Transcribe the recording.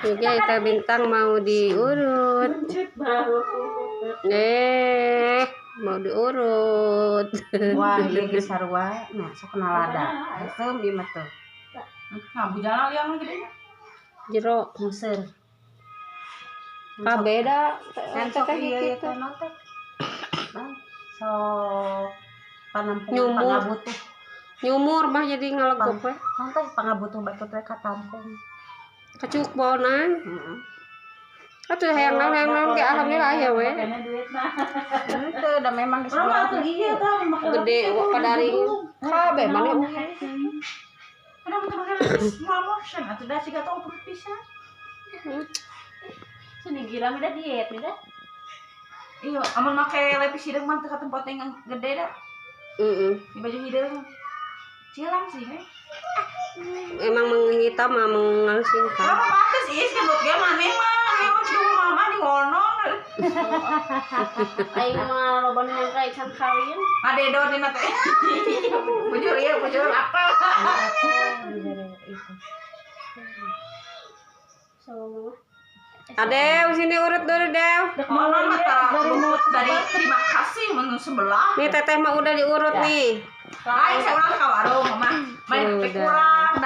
Iya, itu Bintang mau diurut. Eh, mau diurut. Wah, ieu geus sarua nya, sok nalada. Heuseum ieu mah tuh. Nah, bujana liang gede. Jero. Museur. Ah, beda. Kan sok Teteh ieu gitu. Teh naon teh? Bang, sok panampungan Nyumur. Pangabutuh. Nyumur mah jadi ngalegop we. Naon teh pangabutuh batur teh katampung. Kacuk bonan. Heeh. Atuh hayang naon, hayang naon ge alhamdulillah aya we. Duit mah. Henteu da memang geus Urang mah atuh iya tah make Gede padaring. Kabeh mana. Kenapa tuh pakai lapis small motion atuh da siga tong perut pisan. Sini gila mida diet mida. Iya, amun make lapis hideung mah teu ka tempat yang gede da. Heeh. Di baju hideung. Cilang sih, we. Emang menghitam mah mengangsingkan. Kenapa pantes is nyebut ge maneh mah, ieu mah cuma mama di ngono. Aing mah loba nu nyangka can kawin. Ngadedo dina teh. Bujur ieu, bujur apa? Itu. So mah. Adew, sini urut dulu, Dew. Konon mah tara luput dari terima kasih mun sebelah. Nih, Teteh mah udah diurut nih. Lain saya ulang ka warung mah. Main Udah. kurang.